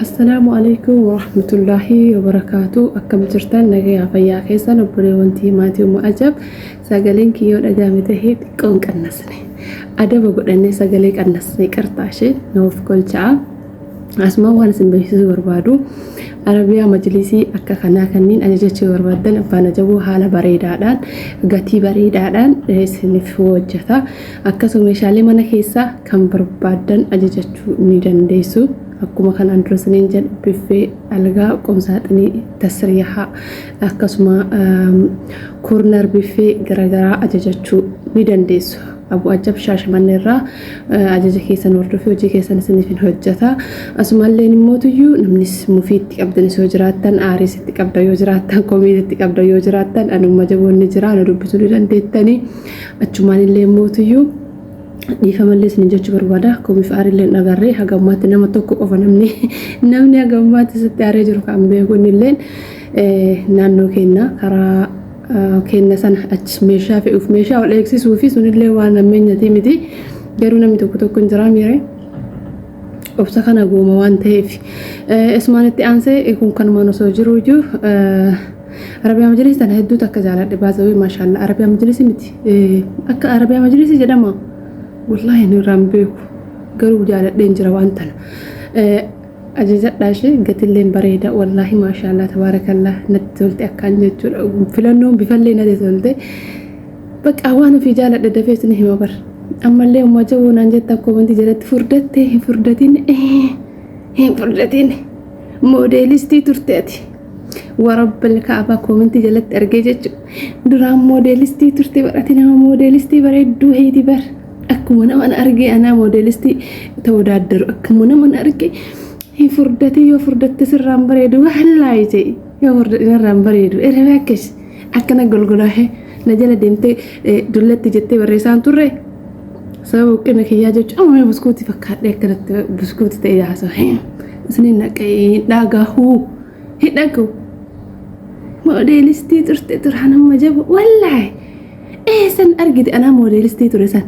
Assalaamu alaikum warahmatullaahi wabarakaatu. Akkam jirtan nagayaa fayyaa keessan obboleewwan maatii Ummu Ajab. Sagaleen kiyyoo dhaga'ame tahee xiqqoon qannasne. Adaba godhannee sagalee qannasne qarxaa ishee nuuf golcha'a. Asuma waan isin beeksisuu barbaadu Arabiyaa majlisii akka kanaa kanneen ajajachuu barbaaddan abbaan ajabuu haala bareedaadhaan gatii bareedaadhaan isiniif hojjeta. Akkasuma meeshaalee mana keessaa kan barbaaddan ajajachuu ni dandeessu. Akkuma kanaan dura isiniin jedhe biffee, algaa, qomsaaxinii, tasriyahaa akkasuma koornar biffee garaagaraa ajajachuu ni dandeessu. Abu Ajab Shaashamannee irraa ajaja keessan hordofee hojii keessan isiniif hin hojjeta. Asumalleen immoo tuyyuu namnis mufiitti qabdanis yoo jiraattan, aariis itti qabdan yoo jiraattan, komiis itti qabdan yoo jiraattan, anuma jaboonni jira na dubbisuu ni dandeettanii. Achumaan illee immoo tuyyuu dhiifamallee isin jechuu barbaada. Komiif aarillee hin agarree haga ammaatti nama tokko qofa namni namni haga ammaatti sitti aaree jiru kan beeku innilleen naannoo keenya karaa keenya sana achi meeshaa fe'uuf meeshaa ol eegsisuu fi sunillee waan hammeenyatii miti. Garuu namni tokko tokko hin jiraa miire. Obsa kana gooma waan ta'eef. Isumaan itti aansee kun kanumaan osoo jiru iyyuu Arabiyaa Majlisii tana hedduu takka jaaladhe baazawee maashaalla Arabiyaa Majlisii miti akka Arabiyaa Majlisii jedhama wallaahi ani irraan beeku garuu jaaladheen jira waan tana ajajadhaa ishee gatilleen bareeda wallaahi maashaalla tabaarakallaa natti tolte akkaan jechuudha filannoon bifallee natti tolte bakka waan ofii jaaladhe dafee isin hima bar ammallee umma jaboo naan jetta koomantii jalatti furdattee hin furdatin hin furdatin moodeelistii turte ati. Warabbal kaabaa koomentii jalatti argee jechuudha. Duraan moodeelistii turte barate nama moodeelistii bareedduu heeti bar. Akkuma nama na argee anaa moodeelistii ta'uu daaddaru akkuma nama na argee hin furdatin yoo furdatte sirraan bareedu wallaahi jedhi yoo furdatin irraan bareedu eree akkas akkana golgolaahee na jala deemtee dullatti jettee barreessaan turre sababa huqqina kiyyaa jechuun amma mee buskuutii fakkaadhee akkanatti buskuutii ta'e haasawaa isiniin naqee hin dhagahuu hin dhagahu moodeelistii turte turaan amma jabu wallaahi eessan argite anaa moodeelistii ture san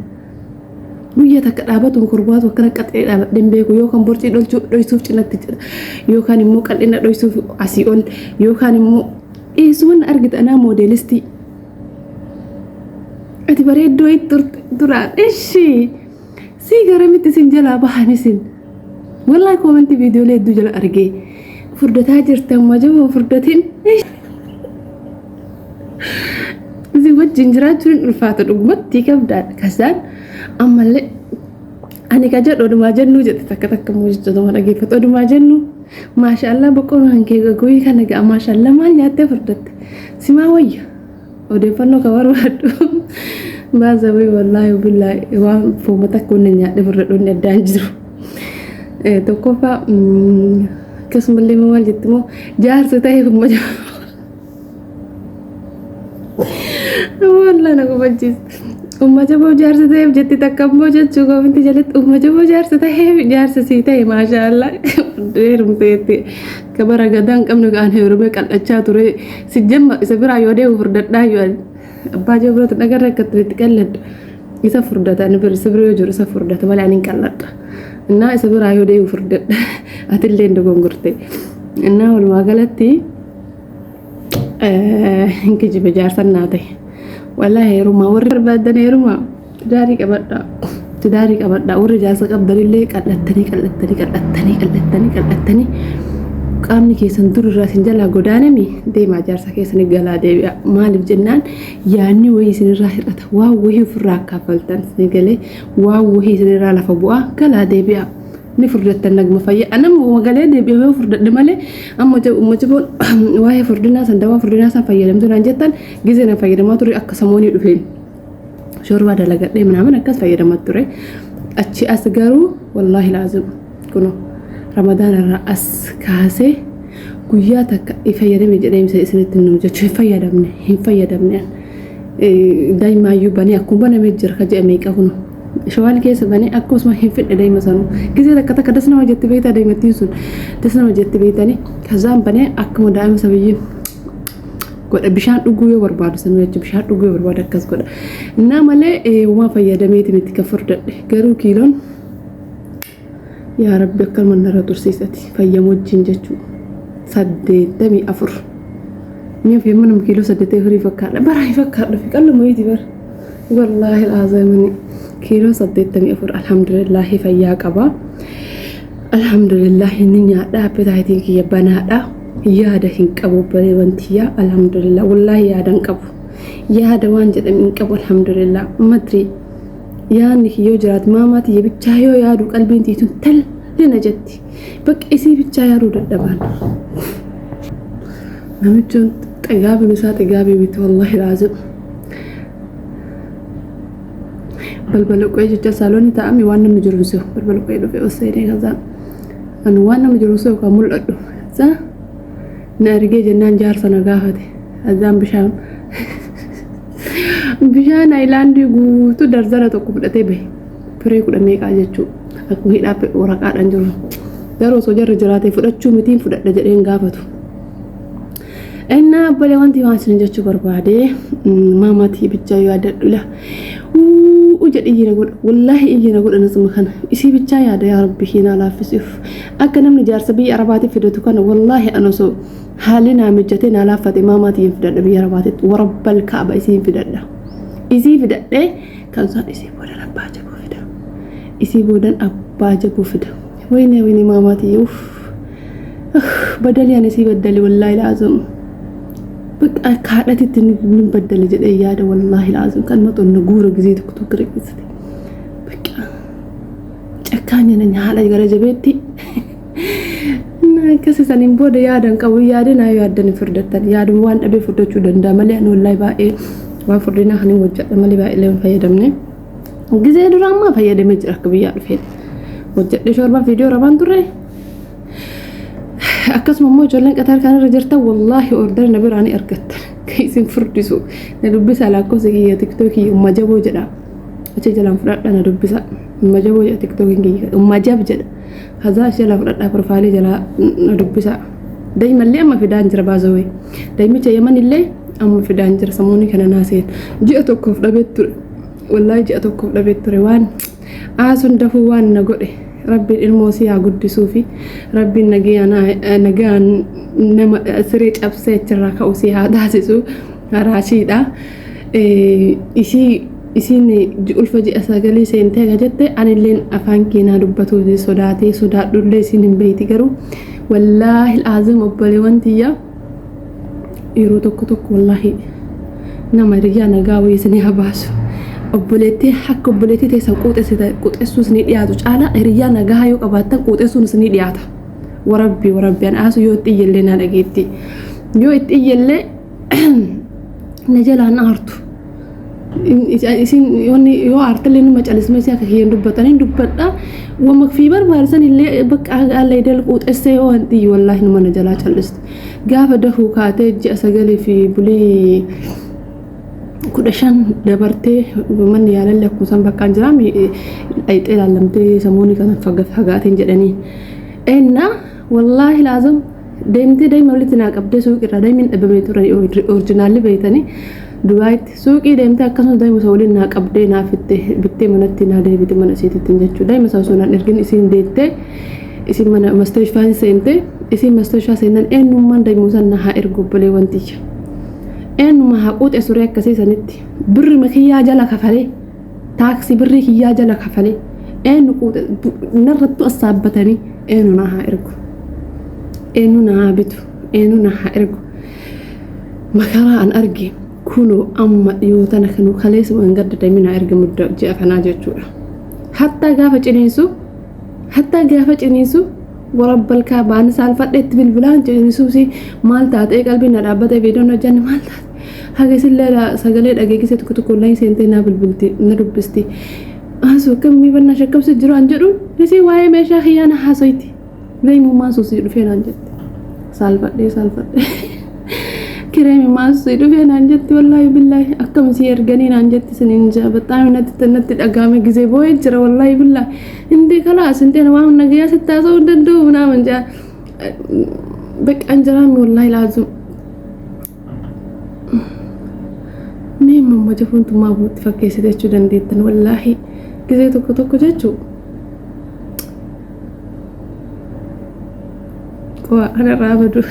guyyaa takka dhaabatuma korbaatu akkana qaxxee dhaabadhee hin beeku yookaan borcii dholchuu dhoysuuf cinatti jira yookaan immoo qal'ina dhoysuuf asii ol yookaan immoo eessuman argite anaa moodeelistii Ati bareedduu itti turte duraan ishii sii garamitti isin jalaa bahan isin wallahi koomentii viidiyoolee hedduu jala argee furdataa jirtan majaboo furdatin isin wajjin jiraachuun hin ulfaata dhugumatti qabdaadha kasaan ammallee ani ka jedhu odumaa jennuu jette takka takka immoo jechootuma dhageeffatu odumaa jennuu maashaallah boqqoon kan kee goyii kana ga'a maashaallah maal nyaattee furdatte simaa wayya Odeeffannoo ka barbaaddu baasawee wallaahi billaahi waan fooma takka wanni nyaadhe furdadhu inni addaan jiru. Tokkoffaa akkasumallee maal jetti immoo jaarsa ta'eef immoo wallaahi na gubachiisa. Umma jaboo jaarsa ta'eef jetti takka immoo jechuu koominti jalatti umma jaboo jaarsa ta'eef jaarsa sii ta'e maashaallah heerumteetti ka bara gadaa hin qabne kaan heerumee qal'achaa ture si jamma isa biraa yoo deemu furdadhaa yoo abbaa jaboo biratti dhagarra akka itti qalladhu isa furdata ani bira isa bira yoo jiru isa furdata malee ani hin qal'adha innaa isa biraa yoo deemu furdadha atillee hin dogongorte innaa walumaa galatti hin kijibe jaarsan naa ta'e. Wallaahi heerumaa warri barbaadan heerumaa tidaarii qabadhaa. Tidaarii qabadhaa warri jaarsa qabdanillee qal'attanii qal'attanii qal'attanii qal'attanii qal'attanii qaamni keessan dur irraa isin jalaa godaanami deemaa jaarsa keessanii galaa deebi'a. Maaliif jennaan yaadni wayii isinirraa hir'ata waan wayii ofirraa kaffaltan isin galee waan wayii isinirraa lafa bu'aa galaa deebi'a. Ni furdattan naguma fayya. Anam galee deebi'ee yoo furdadhe malee amma umma jiboon waa'ee furdinaa san dawaa furdinaa san fayyadamtu naan jettan gizee na fayyadamaa ture akka samoonii dhufeen shorbaa dalagadhee minaamin akkas fayyadamaa ture. Achi as garuu wallaahi laazim kuno ramadaan irraa as kaasee guyyaa takka fayyadame jedhee isinitti hin jechuu hin fayyadamne hin fayyadamne. Daa'imaayyuu banee akkuma banamee jira ka jedhame kuno. Shawaal keessa banee akkasuma hin fidhe daa'ima sanuu. Gisee takka takka das nama jetti beektaa daa'imattiin sun das nama jetti beektanii kazaan banee akkuma daa'ima sabiyyii godha bishaan dhuguu yoo barbaadu sanuu jechuudha bishaan dhuguu yoo barbaadu akkas godha. Innaa malee uumaa fayyadameeti miti kan furdadhe garuu kiiloon Yaa Rabbi akkanuma narra tursiisati fayyama wajjin jechuu 84 mi'a fayyama nama kiiloo 84 fakkaadha bara hin fakkaadha fi qalluma wayiiti bara wallaahi laazimani kiiloo 84 alhamdulillaahi fayyaa qaba alhamdulillaahi ni nyaadha appetaayitiin kiyya banaadha yaada hin qabu baree wantiyyaa alhamdulillah wallaahi yaada hin qabu yaada waan jedhame hin qabu alhamdulillah madrii Yaanni kiyya yoo jiraate maamaa tiyya bichaa yoo yaadu qalbiin tiyya tun talli na jetti. Bakka isii bichaa yaaduu dadhabaan. Namichoon xigaabiin isaa xigaabii miti wallaahi laazim. Balbala qo'ee jecha saaloonni taa'ame waan namni jiru hin se'u. Balbala qo'ee dhufee ol seenee kaza. Ani waan namni jiru hin se'u kan mul'adhu. Kaza na argee jennaan jaarsa na gaafate. Azaan bishaan Bishaan ayilaandii guutuu darzara tokko fudhatee bahe. Firee kudha meeqaa jechuu. Akkuma hidhaa waraqaadhaan jiru. Garuu osoo jarri jiraatee fudhachuu mitiin fudhadha jedhee hin gaafatu. Innaa abbalee wanti waan isin jechuu barbaade maamaatii bichaa yaadadhu ila. Uu jedhi iyyi na godha. Wallaahi iyyi na godha nasuma kana. Isii bichaa yaada yaa rabbi hiinaa laaffisuuf. Akka namni jaarsa biyya Arabaatiif fidatu kana wallaahi an osoo Haalli naa mijjatee naa laaffate maamaa tiyyan fidadha biyya arabaatitti warabbal kaaba isiin fidadha. Isii fidadhee kan isaan isii boodan abbaa jabuu fida. Isii boodan abbaa jabuu fida. Wayne wayne maamaa tiyya uff. Badalii ani isii baddale wallaahi laazim. Bakka akka haadhatitti ni baddale jedhee yaada wallaahi laazim kan maxxanna guura gizee tokko tokko riqisite. Bakka cakkaanya na haadha gara jabeetti. Akkasi saniin booda yaada hin qabu yaadin haa yaaddan hin furdattan yaaduma waan dhabee furdachuu danda'a malee ani wallaahi baay'ee waan furdinaa kan hin hojjedha malee baay'ee hin fayyadamne. Gizee dura ammaa fayyadamee jira akka biyyaa dhufeen hojjedhe shorbaa viidiyoo rabaan turre. Akkasuma immoo ijoolleen Qatar kanarra jirtan wallaahi ordara na biraa ni argattan kan isin furdisu na dubbisa lakkoofsa kiyya tiktookii umma jaboo jedha achi jalaan fudhadha na dubbisa umma jaboo jedha tiktookiin kiyya umma jab jedha. Kazaa ishee jalaa fudhadhaa profaayilii jalaa na dubbisaa. Daa'ima amma fidaan jira baazawee. Daa'imicha Yaman illee amma fidaan jira samoonii kana naa seen. Ji'a tokkoof dhabee ture. Wallaahi ji'a tokkoof dhabee ture waan aasuun dafuu waan na godhe. Rabbiin ilmoo si haa guddisuu fi rabbiin nagayaan nama siree cabsee achirraa ka'u si haa taasisu raashiidha. Isii Isiin ulfa ji'a sagalii seentee aga jette anilleen afaan keenaa dubbatuu sodaatee sodaadhullee isiin hin beeyti garuu wallaahi aazim obboleewwan tiyya yeroo tokko tokko wallaahi nama hiriyyaa nagaa wayii isinii haa baasu. Obboleettii akka obboleettii teessan quuxessuu isinii dhiyaatu caalaa hiriyyaa nagaa yoo qabaattan quuxessuun isinii dhiyaata. Warabbii warabbii an aasu yoo itti iyyellee naa dhageetti. Yoo itti iyyellee na jalaan aartu. Isin yoo aartallee numa calismee si akka kiyyaan dubbatan hin dubbadha. Wama fi barbaachisan illee bakka alla idal quuxessee yoo wanti wallaahi numa na jalaa callisti. Gaafa dahuu kaatee ji'a sagalii fi bulii 15 dabartee manni yaalallee akkuma isaan bakkaan jiraam dhayxee ilaallamtee samoonni kana fagaateen jedhanii. Ennaa wallaahi laazam Deemtee daa'ima walitti naa qabdee suuqii irraa daa'imni dhabamee ture orijinaalli beektanii Dubaayitti suuqii deemtee akkasumas daa'ima isa waliin naa qabdee naa fitte bittee manatti naa deebite mana isiititti jechuudha. Daa'ima isa osoo naan ergin isiin deettee isiin mana mastooshaa seente isiin mastooshaa seennan eenyummaan daa'ima san na haa ergu obboleewwan tiyya. Eenyuma haa quuxe suree akkasii sanitti birri makiyyaa jala kafalee taaksii birrii kiyyaa jala kafalee eenyu quuxe narrattu assaabbatanii eenyu na haa ergu. Eenyu na haa bitu eenyu na haa ergu makaraa an arge kunoo amma dhiyoo tana kan kaleessa waan gadda damina erga mudda ji'a kanaa jechuudha. Hattaa gaafa ciniinsu hattaa gaafa ciniinsu warabbal kaabaan saalfadhe itti bilbilaan ciniinsuusi maal taatee qalbiin na dhaabbatee viidiyoon hojjanne maal taate haga isillee sagalee dhageessise tokko tokko illee seentee na bilbilti na dubbisti. Asuu akkamii bannaa shakkamsi jiru an jedhuun isii waa'ee meeshaa kiyyaa na haasoyti. Daa'imummaan sun sii dhufee naan jette. Saalfadhee saalfadhee. Kireemimmaan sii dhufee naan jetti wallaahi billaahi akkam sii erganii naan jetti siniin jaa baxaami natti natti dhagaame gizee boo'ee jira wallaahi billaahi. Indee kalaas indee waan nagayaa sitti haasa'uu hin danda'u naaman jaa. Beqqaan jiraami wallaahi laazum. Mee mamma jafuun tummaa buutti fakkeessite jechuu dandeettan wallaahi gizee tokko tokko jechuu. Xiqqoo kanarraa badu.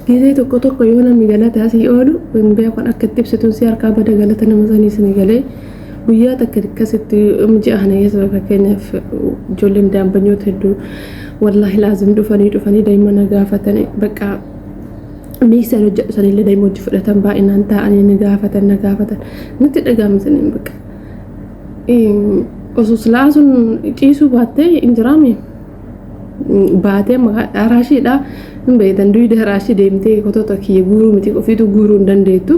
Gizee tokko tokko yoo namni galata asii oolu hin beekan akka itti ibsituun si harkaa bada galata nama sanii isin galee guyyaa takka akkasitti ji'a kana keessa fakkeenyaaf ijoolleen daambanyoota hedduu wallaahi laazim dhufanii dhufanii daa'ima na gaafatanii bakka miiksaan hojjedhu sanillee daa'ima hojii fudhatan baay'inaan taa'anii na gaafatan na gaafatan natti dhaga'ama saniin bakka osoo silaa sun ciisuu baattee hin jiraame. Baatee haraashiidha hin beektan duyda haraashii deemtee kotota kiyya guuruu miti ofiitu guuruu hin dandeettu.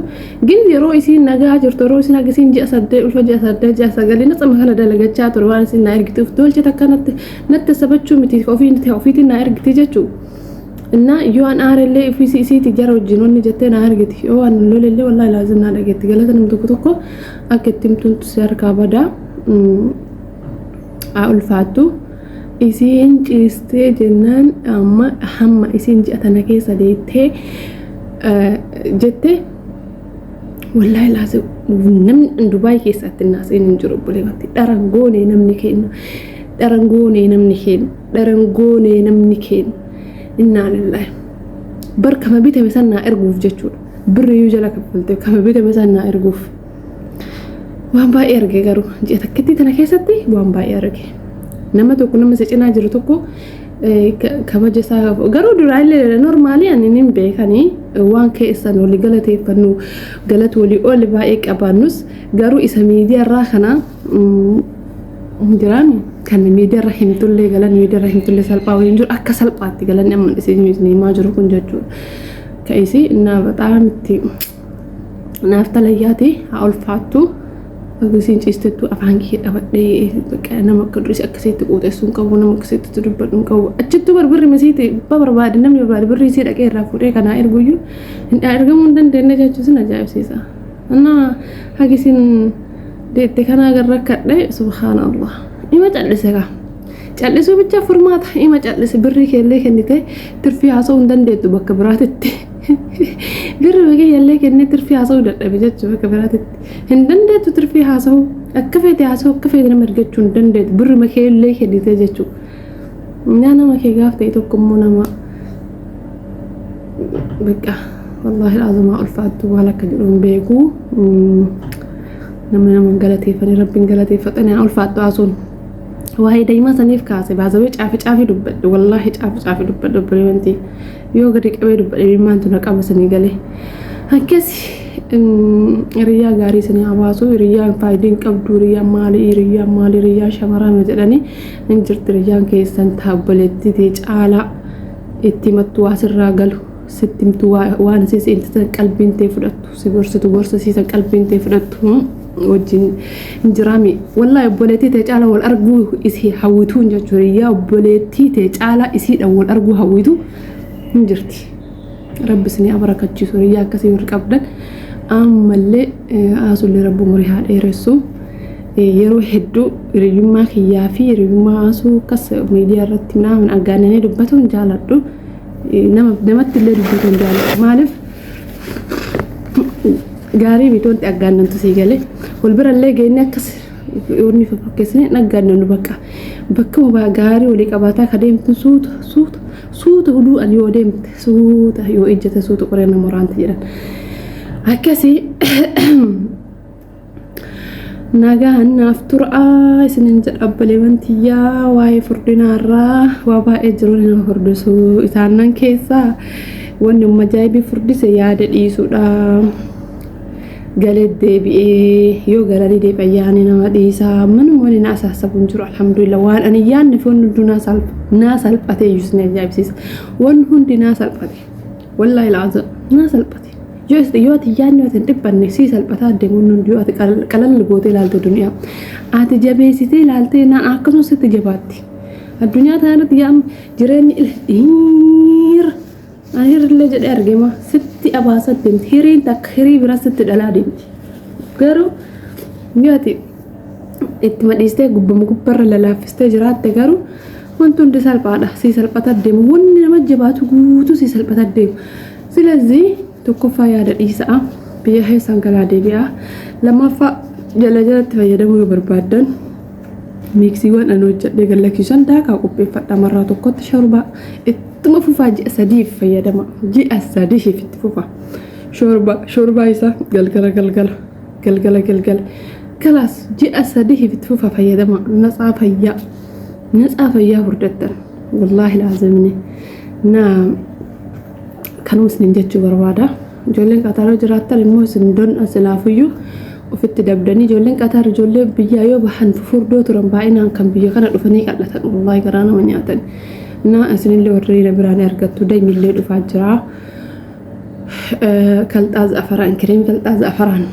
Gin yeroo isiin nagaa jirtu yeroo isiin akkasiin ji'a 8 ulfa ji'a 8 ji'a 9 natsama kana dalagachaa ture waan isiin naa ergituuf tolche takka natti natti sabachuu miti ofiitiin naa ergiti jechuu. Innaa yoo an aarellee ofiisii isiiti jara wajjin wanni jettee naa ergiti yoo an lolellee wallaahi laazim naa dhageetti galata nam tokko tokko akka itti himtuun si harkaa badaa haa ulfaattu. Isiin ciistee jennaan amma hamma isiin ji'a tana keessa deettee jette wallaahi laazim namni Dubaay keessatti naaseen hin jiru obboleewwanti dharan goonee namni keenya dharan goonee namni keenya dharan goonee namni keenya innaa lillaahi bar kama bitame san naa erguuf jechuudha birriyyuu jala kaffaltee kama bitame san naa erguuf. Waan baay'ee arge garuu ji'a takkittii tana keessatti waan baay'ee arge. Nama tokko nama isa cinaa jiru tokko kabaja isaa garuu duraallee normaalii ani hin beekanii waan keessan walii galateeffannu galata walii oli baay'ee qabaannus garuu isa miidiyaarraa kana jiraami kan miidiyaarra himtullee galan miidiyaarra himtullee salphaa waliin jiru akka salphaatti galanni amma isin himaa jiru kun jechuudha. Ka'isi innaa bexaam itti Naaf talayyaati haa ulfaattu. Isiin ciistettu afaan kee qabadhee bakka nama akka duris akkasitti quuxessuu hin qabu nama akkasitti dubbadhu hin qabu. Achittuu barbirri masiiti abbaa barbaade namni barbaade birrii isii dhaqee irraa fuudhee kanaa erguyyuu hin ergamuu hin dandeenye jechuun sin ajaa'ibsiisa. Annaa hagi isin deette kanaa garra kadhe subhaanallah. Ima callise kaa. Callisuu bicha furmaata ima callise birrii keellee kennite tirfii haasa'uu hin dandeettu bakka biraatitti. Birri kiyyallee kennee tirfii haasa'uu dadhabe jechuudha bakka biraatitti. Hin dandeettu tirfii haasa'uu. Akka feete haasa'uu akka feete nama argachuu hin dandeettu. Birruma keellee kennitee jechuudha. Nyaa nama kee gaaf ta'e tokko immoo nama bakka wallaahi azumaa ulfaattu maal akka jedhu hin beeku. Nama nama galateeffanii rabbiin galateeffatanii haa ulfaattu haasuun. Waa'ee daa'imaa saniif kaase baasawee caafi caafi dubbadhe wallaahi caafi caafi dubbadhe obboleewwanti. Yoo gadi qabee dubbadhe imimmaantu na qaba sanii galee. Akkasi hiriyyaa gaarii sanii haa baasu hiriyyaan faayidaa hin qabdu hiriyyaan maali hiriyyaan maali hiriyyaan shamarame jedhanii hin jirti hiriyyaan keessan taabboleettii tee caalaa itti himattu waa sirraa galu sitti himtu waan isii si qalbiin tee fudhattu si gorsitu gorsa siisan qalbiin tee fudhattu wajjin hin jiraami wallaahi obboleettii tee caalaa wal arguu isii hawwituun jechuudha hiriyaa obboleettii tee caalaa isiidhaan wal arguu hawwitu hin jirti. Rabbi isin haa barakachiisu hiriyaa akkasii warri qabdan ammallee aasullee rabbi umurii haa dheeressu. Yeroo hedduu hiriyyummaa kiyyaa fi hiriyyummaa aasuu akkas miidiyaa irratti minaamin aggaananii dubbatuun jaaladhu. Namatti illee dubbatuun jaaladhu. Maaliif gaarii miti wanti aggaannantu sii galee wal birallee geenye akkas wanni fakkeessine hin aggaannannu bakka bakkuma gaarii walii qabaataa ka deemtu suuta suuta suuta huduu an yoo deemte suuta yoo ijjate suuta qoree nama waraanta jedhan akkasii nagaan naaf turaa isinin jedha obboleewwan tiyyaa waa'ee furdinaarraa waa baay'ee jiru nama furdisu isaannan keessaa wanni umma ajaa'ibii furdise yaada dhiisuudha. Galee deebi'ee yoo galanii deebi'an yaani nama dhiisaa manuma wani na asaasabu hin jiru alhamdulillah waan ani yaadne fi wanni hunduu naa salphate iyyuu isin ajaa'ibsiisa wanni hundi naa salphate wallaahi la'aza naa salphate. Yoo yoo ati yaadni ati hin dhiphanne sii salphataa deemu hundi yoo ati qalalla gootee ilaalte duniyaa. Ati jabeessitee ilaaltee naan akkasumas sitti jabaatti. Addunyaa tana irratti yaa jireenyi dhiira ani hirillee jedhee argema sitti abaasa deemti hiriin takka hirii bira sitti dhalaa deemti. Garuu yoo ati itti madhiistee gubbama gubbarra lalaaffistee jiraatte garuu wanti hundi salphaadha sii salphata deemu wanni nama jabaatu guutuu sii salphata deemu. Silazii tokkoffaa yaada dhiisa'a biyya keessan galaa deebi'a lammaffaa jala jalatti fayyadamuu yoo barbaaddan Miiksiiwwan ani hojjedhee gallakkisan daakaa qopheeffadha marraa tokkotti shorbaa ittuma fufaa ji'a sadiif fayyadama. Ji'a sadiif itti fufa. Shorbaa shorbaa isaa galgala galgala galgala galgala kalaas ji'a sadiif itti fufa fayyadama. Natsaa fayyaa natsaa fayyaa furdattan wallaahi laazimni na kanuma isiniin jechuu barbaada. Ijoolleen Qataar jiraattan immoo isin don silaafuyyuu ofitti dabdanii ijoolleen Qataar ijoollee biyyaa yoo bahan fufurdoo turan baay'inaan kan biyya kana dhufanii qal'atan wallaahi garaa nama nyaatan. Na isinillee warri biraan argattu daa'imillee dhufaa jira. Kalxaa za'afaraan kireem kalxaa za'afaraan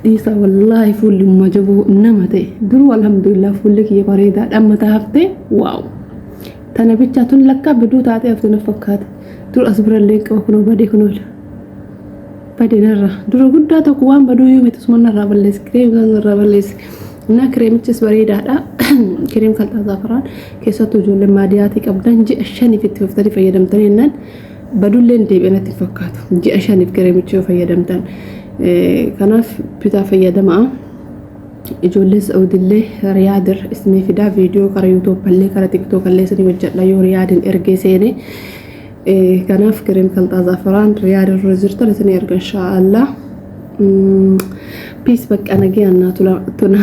dhiisa wallaahi fuulli majaboo nama ta'e duruu alhamdulillah fuulli kiyya bareedaa dhammataa haftee waaw. Tana bichaa tun lakkaa biduu taatee hafte na fakkaata. Dur as birallee qaba kunoo badee kunoo badee narra dura guddaa tokko waan baduu yoo miti suma narraa balleessi kireem narraa balleessi. Innaa kireemichis bareedaadha. Kireem kalxaa zaafaraan keessattuu ijoolleen maadiyaatii qabdan ji'a shaniif itti fuftanii fayyadamtanii jennaan badulleen deebi'ee natti hin fakkaatu. Ji'a shaniif kireemicha yoo fayyadamtan. Kanaaf bitaa fayyadamaa. Ijoollee Saa'udillee Riyaadir isinii fidaa viidiyoo karaa yuutuuballee karaa tiktookallee isinii hojjedha yoo Riyaadin ergee seene. Kanaaf kireem kalxaa zaafaraan Riyaadir irra jirtan isinii erga inshaallah. Peace bakka nagayaan naa tura tura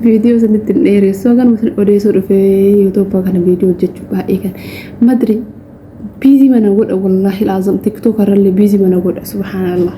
viidiyoo isinitti hin dheeressu haganuma isin odeessuu dhufee yuutuubbaa kana viidiyoo hojjechuu baay'ee kan madri busy mana godha wallaahi laazim tiktook irrallee busy mana godha subhaanallah.